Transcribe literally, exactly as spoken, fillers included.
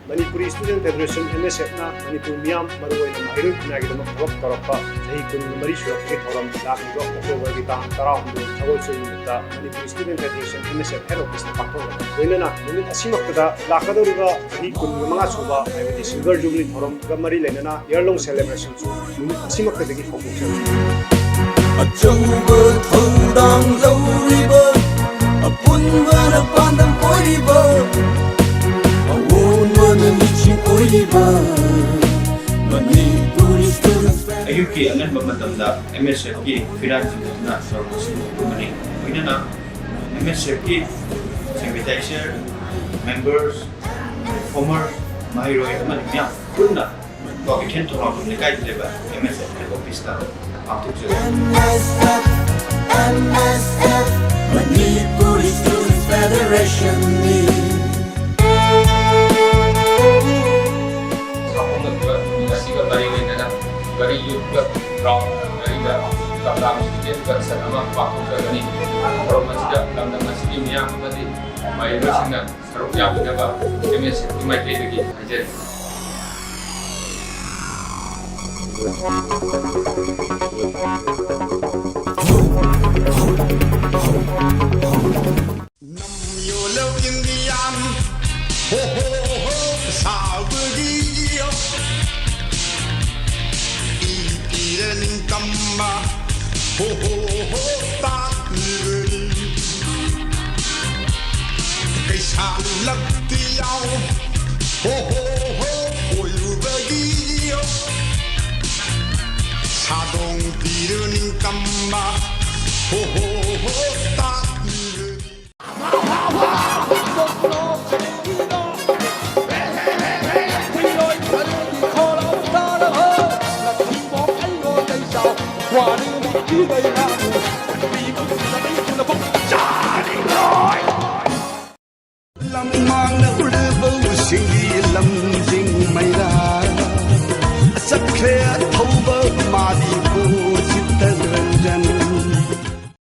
Manipuri student federation, M ꯑꯦꯁ ꯑꯦꯐꯅ ꯃꯅꯤꯄꯨꯔ ꯃꯤꯌꯥꯝ, ꯃꯔꯨꯑꯣꯏꯅ ꯃꯍꯩꯔꯣꯏ ꯈꯨꯟꯅꯥꯏꯒꯤꯗꯃꯛ ꯊꯕꯛ ꯇꯧꯔꯛꯄ ꯆꯍꯤ ꯀꯨꯟꯒ ꯃꯔꯤ ꯁꯨꯔꯛꯄꯒꯤ ꯊꯧꯔꯝ ꯂꯥꯛꯂꯤꯕ ꯑꯣꯛꯇꯣꯕꯔꯒꯤ ꯇꯥꯡ ꯇꯔꯥꯍꯨꯝꯗꯣꯏ ꯁꯒꯣꯜꯁꯦꯜ ꯅꯨꯃꯤꯠꯇ ꯃꯅꯤꯄꯨꯔ ꯁ꯭ꯇꯨꯗꯦꯟꯠ ꯐꯦꯗꯔꯦꯁꯟ, ꯑꯦꯝ ꯑꯦꯁ ꯑꯦꯐ, ꯍꯦꯗ ꯑꯣꯐꯤꯁꯇ ꯄꯥꯡꯊꯣꯛꯂꯒ ꯂꯣꯏꯅꯅ ꯅꯨꯃꯤꯠ ꯑꯁꯤꯃꯛꯇꯗ ꯂꯥꯛꯀꯗꯧꯔꯤꯕ ꯆꯍꯤ ꯀꯨꯟꯒ ꯃꯉꯥ ꯁꯨꯕ, ꯍꯥꯏꯕꯗꯤ ꯁꯤꯜꯚꯔ ꯖꯨꯕꯤꯂꯤ ꯊꯧꯔꯝꯒ ꯃꯔꯤ ꯂꯩꯅꯅ ꯏꯌꯔ ꯂꯣꯡ ꯁꯦꯂꯦꯕ꯭ꯔꯦꯁꯟꯁꯨ ꯅꯨꯃꯤꯠ ꯑꯁꯤꯃꯛꯇꯗꯒꯤ ꯍꯧꯗꯣꯛꯆꯔꯤ꯫ ꯑꯆꯧꯕ ꯊꯧꯗꯥꯡ ꯂꯧꯔꯤꯕ, ꯑꯄꯨꯟꯕꯅ ꯄꯥꯟꯗꯝ ꯑꯣꯏꯔꯤꯕ, ꯑꯑꯣꯟꯕꯅ ꯂꯨꯆꯤꯡ ꯑꯣꯏꯔꯤꯕ ꯃꯅꯤꯄꯨꯔꯤ ꯁ꯭ꯇꯨꯗꯦꯟꯠ꯫ ꯑꯌꯨꯛꯀꯤ ꯑꯉꯟꯕ ꯃꯇꯝꯗ ꯑꯦꯝ ꯑꯦꯁ ꯑꯦꯐꯀꯤ ꯐꯤꯔꯥꯠ ꯆꯤꯡꯗꯨꯅ ꯁꯣꯔ ꯂꯣꯟꯁꯤꯟꯕ ꯍꯧꯔꯝꯕꯅꯤ꯫ ꯂꯣꯏꯅꯅ ꯑꯦꯝ ꯑꯦꯁ ꯑꯦꯐꯀꯤ ꯁꯦꯅꯤꯇꯥꯏꯖꯔ, ꯃꯦꯝꯕꯔꯁ, ꯐꯣꯔꯃꯔ, ꯃꯍꯩꯔꯣꯏ ꯑꯃꯗꯤ ꯃꯤꯌꯥꯝ ꯄꯨꯟꯅ ꯀ꯭ꯋꯥꯀꯩꯊꯦꯜ ꯊꯣꯡꯂꯥꯎꯖꯝ ꯂꯩꯀꯥꯏꯗ ꯂꯩꯕ ꯑꯦꯝ ꯑꯦꯁ ꯑꯦꯐ ꯍꯦꯗ ꯑꯣꯐꯤꯁꯇ ꯄꯥꯡꯊꯣꯛꯆꯔꯤ꯫ ꯑꯦꯝ ꯑꯦꯁ ꯑꯦꯐ, ꯑꯦꯝ ꯑꯦꯁ ꯑꯦꯐ, ꯃꯅꯤꯄꯨꯔꯤ ꯁ꯭ꯇꯨꯗꯦꯟꯠ ꯐꯦꯗꯔꯦꯁꯟꯅꯤ꯫ ꯍꯧꯒꯠꯂꯛꯄ ꯅꯨꯃꯤꯠ ꯑꯁꯤꯒ ꯃꯔꯤ ꯂꯩꯅꯅ ꯒꯥꯔꯤ ꯌꯨꯠꯀ ꯒ꯭ꯔꯥꯎꯟ ꯒꯥꯔꯤꯗ ꯀꯞꯂꯥꯡ ꯁ꯭ꯇꯨꯗꯦꯟꯠ ꯀꯟꯁꯔꯠ ꯑꯃ ꯄꯥꯡꯊꯣꯛꯆꯒꯅꯤ꯫ ꯊꯧꯔꯝ ꯑꯁꯤꯗ ꯂꯝꯗꯝ ꯑꯁꯤꯒꯤ ꯃꯤꯌꯥꯝ ꯑꯃꯗꯤ ꯃꯍꯩꯔꯣꯏꯁꯤꯡꯅ ꯁꯔꯨꯛ ꯌꯥꯕꯤꯅꯕ ꯑꯦꯝ ꯑꯦꯁ ꯑꯦꯐꯀꯤ ꯃꯥꯏꯀꯩꯗꯒꯤ ꯍꯥꯏꯖꯔꯤ꯫ ꯅꯝ ꯌꯣꯜꯂꯣ ꯏꯟꯗꯤꯌꯥꯟ, ꯍꯣ ꯍꯣ ꯍꯣ, ꯁꯥꯕꯒꯤ ꯏ ꯄꯤꯔ ꯅꯤꯡꯇꯝꯕ, ꯍꯣ ꯍꯣ ꯍꯣ, ꯇꯥꯛꯂꯤꯕꯅꯤ꯫ ꯀꯩꯁꯥ ꯂꯛꯇꯤ ꯌꯥꯎ, ꯍꯣ ꯍꯣ ꯍꯣ, ꯑꯣꯏꯔꯨꯕꯒꯤ ꯁꯥꯗꯣꯡ ꯄꯤꯔ ꯅꯤꯡꯇꯝꯕ, ꯍꯣ ꯍꯣ ꯍꯣ, ꯇꯥꯛꯂꯤꯕꯅꯤ꯫ ꯂꯝꯃꯥꯡꯅ ꯎꯔꯕꯧꯁꯤꯡꯒꯤ ꯂꯝꯖꯤꯡ ꯃꯩꯔꯥ ꯆꯠꯈ꯭ꯔꯦ ꯑꯊꯧꯕ ꯃꯥꯗꯤ ꯄꯨ ꯆꯤꯠꯇꯔꯟꯖꯟ꯫